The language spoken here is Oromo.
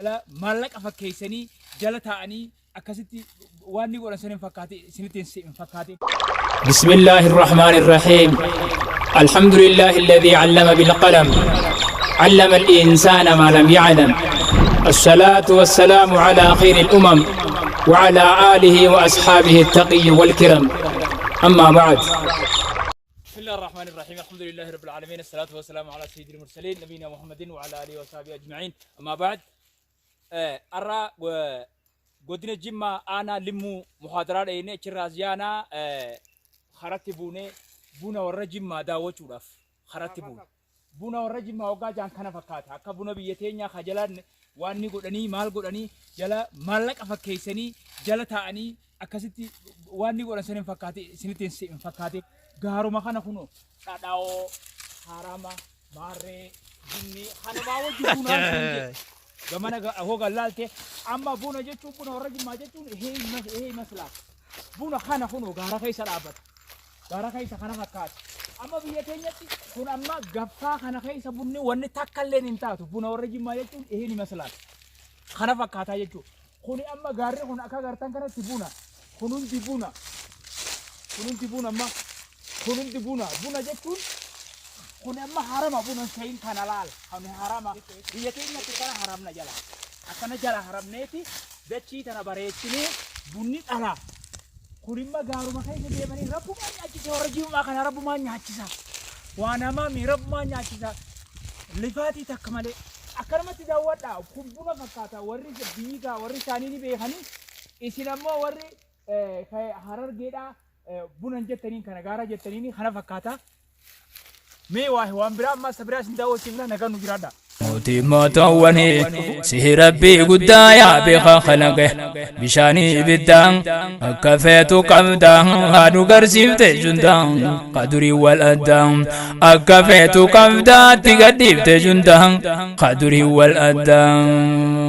Jala maallaqa fakkeessanii jala taa'anii akkasitti waan ni godhan san hin fakkaate isinitti hin fakkaate. بسم الله الرحمن الرحيم الحمد لله الذي علم بالقلم علم الإنسان ما لم يعلم الصلاة والسلام على خير الأمم وعلى آله وأصحابه التقي والكرم أما بعد. بسم الله الرحمن الرحيم، الحمد لله رب العالمين، الصلاة والسلام على سيد المرسلين نبينا محمد وعلى آله وصحبه أجمعين، أما بعد. Arra godina Jimmaa aanaa Limmuu muhaadaraa dhayinee achirraa ziyaanaa karatti buunee buna warra Jimmaa daawwachuudhaaf karatti buune. Buna warra Jimmaa waggaa jaan kana fakkaata. Akka buna biyya teenyaa ka jalaan waan ni godhanii maal godhanii jala maallaqa fakkeessanii jala taa'anii akkasitti waan ni godhan san hin fakkaate isinitti hin fakkaate. Gaaruma kana kunoo dhadhaa'oo harama maarree jinnii kanumaa wajji bunaan sun jedhe. Gamana hoo laalte amma buna jechuun, buna warra Jimmaa jechuun ihee maslaa. Buna kana kunoo gaara keessa dhaabbata. Gaara keessa kana fakkaata. Amma biyya keenyatti kun amma gaffaa kana keessa bunni wanni takka illee hin taatu. Buna warra Jimmaa jechuun ihee ni maslaa. Kana fakkaataa jechuudha. Kuni amma gaarri kun akka agartan kanatti buna. Kun hundi buna. Kun hundi buna amma. Kun hundi buna. Buna jechuun kun amma harama buna hin ta'in kana laala. Kan harama. Biyya keenyatti kana haramna jala. Akkana jala haramneeti dachii tana bareechinee bunni dhala. Kun imma gaaruma keessa deemanii rabbumaan nyaachisa, warra Jimmaa kana rabbumaan nyaachisa. Waan hamaa mi rabbumaan nyaachisa. Lifaatii takka malee. Akkanumatti daawwadhaa. Kun buna fakkaata. Warri biyyi warri isaanii ni beekanii. Isin ammoo warri Harargeedhaa buna jettaniin kana gaara jettaniin kana fakkaata. Mee waa waan biraa ammas biraa isin daawwachiifna, nagaan nu jiraadha. Mootii mootoowwanii sihi rabbii guddaa yaa beekaa kalaqe bishaanii ibiddaan akka feetu qabdaa haadhu garsiifte jundaan kadurii wal addaan akka feetu qabdaa itti gadhiifte jundaan kadurii wal addaan.